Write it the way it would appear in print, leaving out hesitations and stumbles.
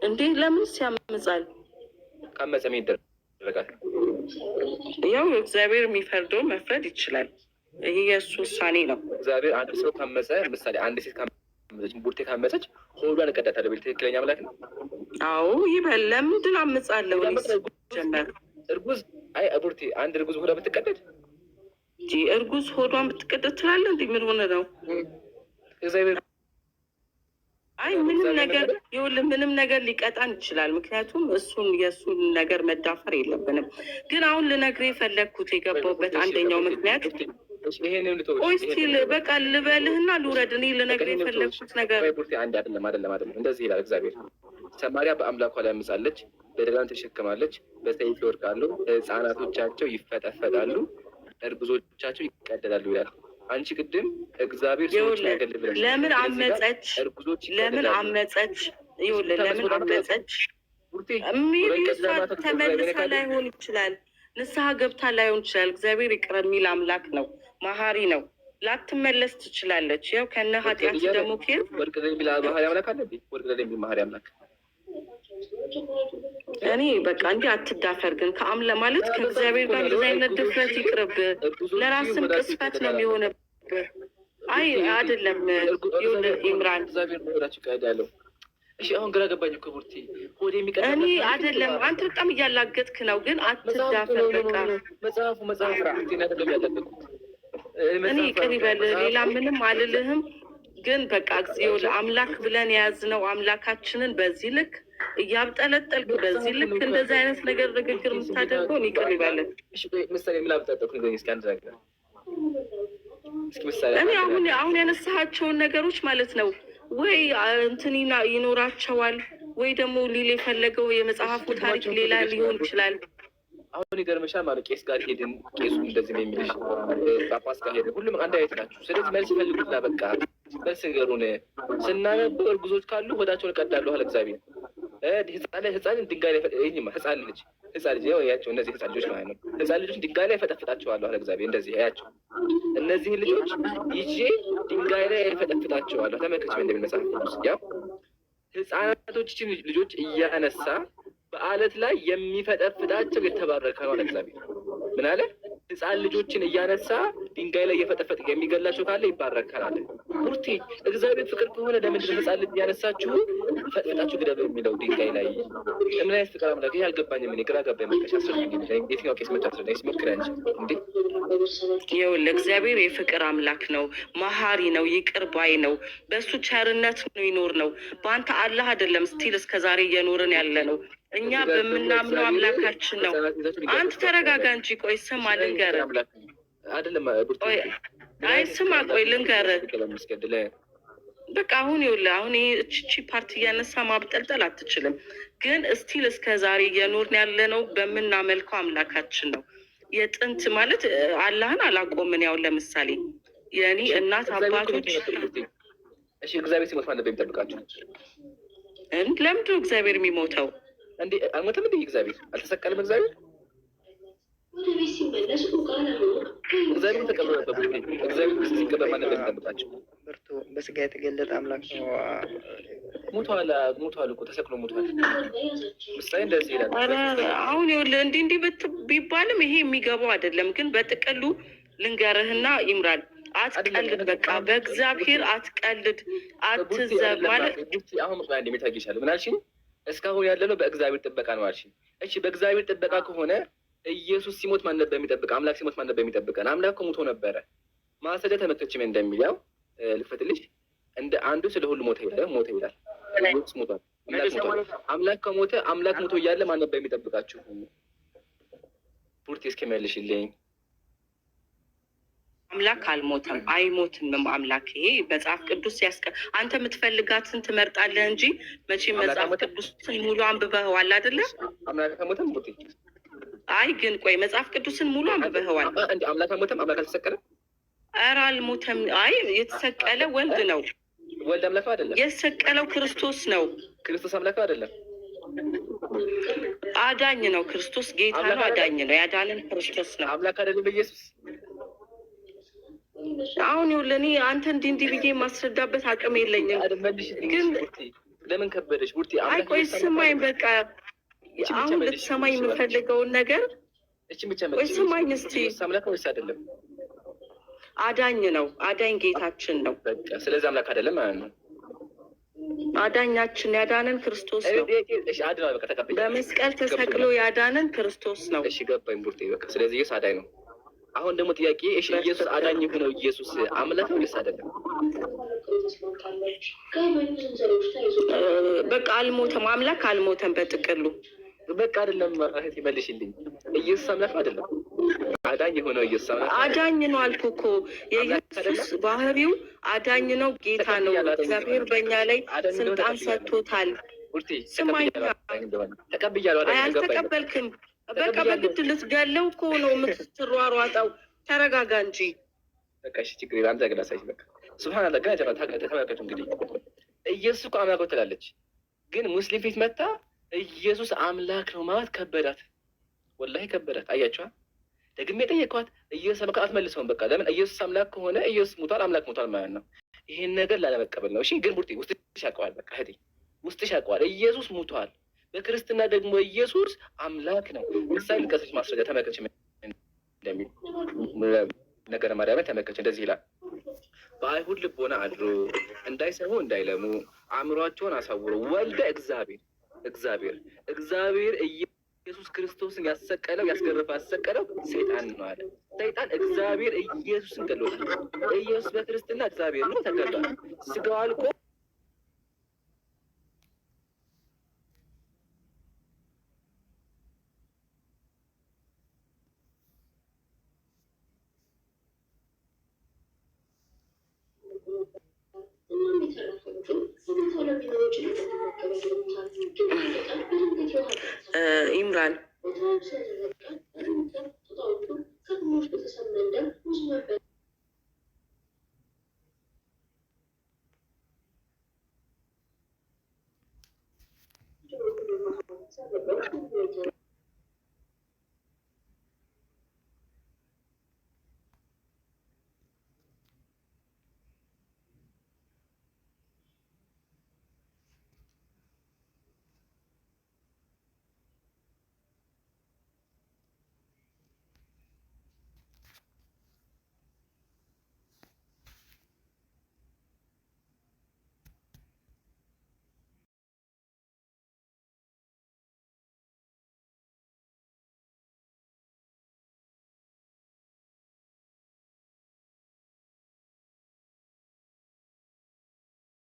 እንዴ ለምንስ ያምጻል? ካመፀ ምን ይደረጋል? ያው እግዚአብሔር የሚፈርደው መፍረድ ይችላል። ይሄ የእሱ ውሳኔ ነው። እግዚአብሔር አንድ ሰው ካመፀ፣ ምሳሌ አንድ ሴት ካመፀች፣ ቡርቴ ካመፀች ሆዷን እቀዳታለሁ ቢል ትክክለኛ አምላክ ነው? አዎ ይበል። ለምንድን አምጻለሁ? እኔስ ጀመር እርጉዝ፣ አይ ቡርቴ፣ አንድ እርጉዝ ሆዷ ብትቀደድ እንጂ እርጉዝ ሆዷን ብትቀደድ ትላለህ እንዴ? ምን ሆነ ነው? እግዚአብሔር አይ ምንም ነገር ይኸውልህ፣ ምንም ነገር ሊቀጣን ይችላል። ምክንያቱም እሱን የእሱን ነገር መዳፈር የለብንም። ግን አሁን ልነግርህ የፈለግኩት የገባሁበት አንደኛው ምክንያት ይሄንን ልተውሽ። ቆይ እስኪ በቃ ልበልህና ልውረድ። እኔ ልነግርህ የፈለግኩት ነገር ቆይ ቡርቴ፣ አንድ አይደለም፣ አይደለም፣ አይደለም። እንደዚህ ይላል እግዚአብሔር፦ ሰማርያ በአምላኳ ላይ አምጻለች፣ በደሏን ተሸክማለች፣ በሰይፍ ይወድቃሉ፣ ሕፃናቶቻቸው ይፈጠፈጣሉ፣ እርጉዞቻቸው ይቀደዳሉ ይላል። አንቺ ቅድም እግዚአብሔር ሰዎችን ይኸውልህ አይገልም ብለሻል። ለምን እዚህ ጋር አመፀች? እርጉዞች ለምን ይቀደዳሉ። አመፀች? ይኸውልህ ለምን አመፀች? ቡርቴ maybe ሆዷን እሷ ቀድዳ ማለት እግዚአብሔር ተመልሳ ይነካል? ላይሆን ይችላል። ንስሐ ገብታ ላይሆን ይችላል። እግዚአብሔር ይቅር የሚል አምላክ ነው፣ መሀሪ ነው። ላትመለስ ትችላለች። ያው ከነ ወድቅ ኃጢአት እያለ ደግሞ ኬር ወድቅ የሚል መሀሪ አምላክ አለ እንዴ? ወድቅ የሚል መሀሪ አምላክ እኔ በቃ እንዲህ አትዳፈር። ግን ከአምለ ማለት ከእግዚአብሔር ጋር እንደዚህ አይነት ድፍረት ይቅርብ። እርጉዞች ለራስም ሆዳቸው ቅስፈት ነው ይቀደዳል። የሚሆንብህ። አይ አይደለም፣ ይኸውልህ ኢምራን እግዚአብሔር ነው ሆዳቸው ይቀደዳል። እሺ አሁን ግራ ገባኝ እኮ ቡርቴ። ሆድ የሚቀደድ እኔ አምላክ ማለት አይደለም፣ አንተ በጣም እያላገጥክ ነው። ግን መጽሐፉ አትዳፈር ነው በቃ። መጽሐፉ መጽሐፉ ቡርቴ አይደለም ያላገጥኩት። እኔ ይቅር ይበል፣ ሌላ ምንም አልልህም። ግን በቃ እግዚኦ አምላክ ብለን የያዝነው አምላካችንን በዚህ ልክ እያብጠለጠልክ፣ በዚህ ልክ እንደዚህ አይነት ነገር ንግግር የምታደርገውን ይቅር ይበልን። እሺ ቆይ ምሳሌ ምን አብጠለጠልኩ? ንገረኝ እስኪ አንድ ነገር፣ እስኪ ምሳሌ። እኔ አንድ አሁን ነገር። አሁን ያነሳሃቸውን ነገሮች ማለት ነው ወይ እንትን ይኖራቸዋል ወይ ደግሞ ሊል የፈለገው የመጽሐፉ ታሪክ ሌላ ሊሆን ይችላል። አሁን ይገርምሻል ማለት ቄስ ጋር ሄድን፣ ቄሱ እንደዚህ ነው የሚልሽ፣ ጳጳስ ጋር ሄድን፣ ሁሉም አንድ አይነት ናቸው። ስለዚህ መልስ ፈልጉትና በቃ መልስ ንገሩን። ስናነበው እርጉዞች ካሉ ሆዳቸውን እቀዳለሁ አለ እግዚአብሔር። ህፃን ህፃን ድንጋይ ላይ ይሄኝማ ህፃን ልጅ ያው ያቸው እነዚህ ህፃን ልጆች ማለት ነው። ህፃን ልጆች ድንጋይ ላይ ፈጠፍጣቸዋለሁ አለ እግዚአብሔር። እንደዚህ ያቸው እነዚህን ልጆች ይዤ ድንጋይ ላይ ፈጠፍጣቸዋለሁ። ተመልከች ምን እንደሚል መጽሐፍ ቅዱስ። ያው ህፃናቶችን ልጆች እያነሳ በአለት ላይ የሚፈጠፍጣቸው የተባረከ ነው አለ እግዚአብሔር። ምን አለ? ህፃን ልጆችን እያነሳ ድንጋይ ላይ እየፈጠፈጠ የሚገላቸው ካለ ይባረካል አለ። ቡርቴ፣ እግዚአብሔር ፍቅር ከሆነ ለምንድን ነው ህፃን ልጅ እያነሳችሁ ፈጥፍጣችሁ ግደሉ የሚለው ድንጋይ ላይ? ምን አይነት ፍቅር አምላክ? ይህ አልገባኝም። እኔ ግራ ገባኝ። መለሽ አስረዳኝ። የትኛው ቄስ መጣ? አስረዳኝ። ሞክሪ አንቺ እንዴ። ይኸውልህ እግዚአብሔር የፍቅር አምላክ ነው፣ መሀሪ ነው፣ ይቅር ባይ ነው። በእሱ ቸርነት ነው ይኖር ነው። በአንተ አላህ አይደለም still እስከ ዛሬ እየኖርን ያለ ነው። እኛ እዚህ ጋር ደግሞ በምናምነው እግዚአብሔር አምላካችን ነው። ህፃናት ይዛችሁ አንተ ድንጋይ ተረጋጋ እንጂ ቆይ ስማ ልንገርህ። አምላክ አይደለም ቡርቴ። ቆይ ምን አይ አይነት ስማ ፍቅር ቆይ አምላክ ነው? ልንገርህ። ለሚያስገድል በቃ አሁን ይኸውልህ አሁን ይሄ እቺ part እያነሳ ማብጠልጠል አትችልም። ግን still እስከ ዛሬ እየኖርን ያለ ነው በምናመልከው አምላካችን ነው። የጥንት ማለት አላህን አላቆምን። ያው ለምሳሌ የእኔ እሺ እናት እግዚአብሔር እኮ አባቶች ሞቶ ነበር ቡርቴ። እሺ እግዚአብሔር ሲሞት ማን ነበር የሚጠብቃቸው? ለምንድን ነው እግዚአብሔር የሚሞተው? እንዴ አልሞተም እንዴ እግዚአብሔር? አልተሰቀለም እግዚአብሔር? እግዚአብሔር ተቀብሮ ነበር ቡርቴ። እግዚአብሔር ሲቀበር ማን ነበር የሚጠብቃቸው? ብርቱ በስጋ የተገለጠ አምላክ ነው። ሞቷል፣ ሞቷል እኮ፣ ተሰቅሎ ሞቷል። ምሳሌ እንደዚህ ይላል። ኧረ አሁን ይኸውልህ እንዲህ እንዲህ ቢባልም ይሄ የሚገባው አይደለም። ግን በጥቅሉ ልንገርህና ይምራል፣ አትቀልድ። በቃ በእግዚአብሔር አትቀልድ፣ ቡርቴ አትዘብ አይደለም ማለት ቡርቴ፣ አሁን ቆይ አንዴ ታጌሻለሁ። ምን አልሽኝ? እስካሁን ያለነው በእግዚአብሔር ጥበቃ ነው አልሽኝ። እሺ በእግዚአብሔር ጥበቃ ከሆነ ኢየሱስ ሲሞት ማን ነበር የሚጠብቅ? አምላክ ሲሞት ማን ነበር የሚጠብቀን? አምላክ እኮ ሞቶ ነበረ። ማስረጃ ተመልከች ምን እንደሚለው ልክፈትልሽ። እንደ አንዱ ስለ ሁሉ ሞተ ይላል፣ ሞተ ይላል። ኢየሱስ ሞቷል። አምላክ ሞቷል። አምላክ ከሞተ፣ አምላክ ሞቶ እያለ ማን ነበር የሚጠብቃችሁ? ቡርቴ እስኪ መልሽልኝ። አምላክ አልሞተም፣ አይሞትምም። አምላክ ይሄ መጽሐፍ ቅዱስ ያስቀ አንተ የምትፈልጋትን ትመርጣለህ እንጂ መቼም አምላክ መጽሐፍ አልሞተም? ቅዱስን ሙሉ አንብበኸዋል አይደለ? አምላክ አልሞተም ቡርቴ? አይ ግን ቆይ መጽሐፍ ቅዱስን ሙሉ አንብበኸዋል? እንዴ አምላክ አልሞተም? አምላክ አልተሰቀለም? ኧረ አልሞተም። አይ የተሰቀለ ወልድ ነው። ወልድ አምላክ ነው አይደለም? የተሰቀለው ክርስቶስ ነው። ክርስቶስ አምላክ ነው አይደለም? አዳኝ ነው። ክርስቶስ ጌታ አምላክ ነው፣ አይደለም? አዳኝ ነው። ያዳንን ክርስቶስ ነው። አምላክ አይደለም ኢየሱስ? አሁን ይኸውልህ እኔ አንተ እንዲህ እንዲህ ብዬ የማስረዳበት አቅም የለኝም። መልሽልኝ ግን ቡርቴ። ለምን ከበደሽ ቡርቴ? አይ አምላክ ቆይ ኢየሱስ አምላክ ስማኝ፣ አይደለም? በቃ እቺ ብቻ አሁን መልሽ ልትሰማኝ እባክሽ። የምፈልገውን ነገር እቺን ብቻ ቆይ መልሽ። ስማኝ እስቲ። ኢየሱስ አምላክ ነው ወይስ አይደለም? አዳኝ ነው። አዳኝ ጌታችን ነው። በቃ ስለዚህ አምላክ አይደለም ማለት ነው። አዳኛችን ያዳነን ክርስቶስ ነው። እሺ አድኗል። በቃ ተቀብያለሁ። በመስቀል ተሰቅሎ ያዳነን ክርስቶስ ነው። እሺ ገባኝ ቡርቴ። በቃ ስለዚህ ኢየሱስ አዳኝ ነው። አሁን ደግሞ ጥያቄ፣ እሺ ኢየሱስ አዳኝ የሆነው ኢየሱስ አምላክ ነው ወይስ አይደለም? በቃ አልሞተም፣ አምላክ አልሞተም። በጥቅሉ በቃ አይደለም እህቴ መልሽልኝ። ኢየሱስ አምላክ ነው አይደለም? አዳኝ የሆነው ኢየሱስ አምላክ ነው አይደለም? አዳኝ ነው አልኩ እኮ። የኢየሱስ ባህሪው አዳኝ ነው፣ ጌታ ነው። እግዚአብሔር በእኛ ላይ አዳኝ እንደሆነ ስልጣን ተቀብያለሁ። ሰጥቶታል። ቡርቴ ስማኝ። ተቀብያለሁ። አዳኝ እንደሆነ ተቀብያለሁ። አይ አዳኝ ነው፣ ገባኝ። አልተቀበልክም። በቃ በግድ ልትገለው እኮ ነው የምትሯሯጠው። ተረጋጋ እንጂ። በቃ እሺ ችግር የለም። አንተ ግን አሳይሽ በቃ ሱብሃንአላህ። ግን ተመልከቱ እንግዲህ ኢየሱስ እኮ አምላክ ነው ትላለች፣ ግን ሙስሊም ፊት መታ ኢየሱስ አምላክ ነው ማለት ከበዳት። ወላሂ ከበዳት። አያችኋ? ደግሜ ጠየኳት። ኢየሱስ አምላክ አትመልሰውም። በቃ ለምን ኢየሱስ አምላክ ከሆነ ኢየሱስ ሙቷል፣ አምላክ ሙቷል ማለት ነው። ይሄን ነገር ላለመቀበል ነው። እሺ ግን ቡርቴ ውስጥሽ ያውቀዋል። በቃ እህቴ ውስጥሽ ያውቀዋል። ኢየሱስ ሙቷል። በክርስትና ደግሞ ኢየሱስ አምላክ ነው። ምሳሌ ልጥቀስልሽ፣ ማስረጃ ተመልከች እንደሚል ነገረ ማርያምን ተመልከች። እንደዚህ ይላል፣ በአይሁድ ልቦና አድሮ እንዳይሰሙ እንዳይለሙ አእምሯቸውን አሳውሮ ወልደ እግዚአብሔር እግዚአብሔር ኢየሱስ ክርስቶስን ያሰቀለው ያስገረፈ ያሰቀለው ሰይጣን ነው አለ። ሰይጣን እግዚአብሔር ኢየሱስን ገሎታል። ኢየሱስ በክርስትና እግዚአብሔር ነው፣ ተገሏል። ስጋው አልቆ ኢምራን፣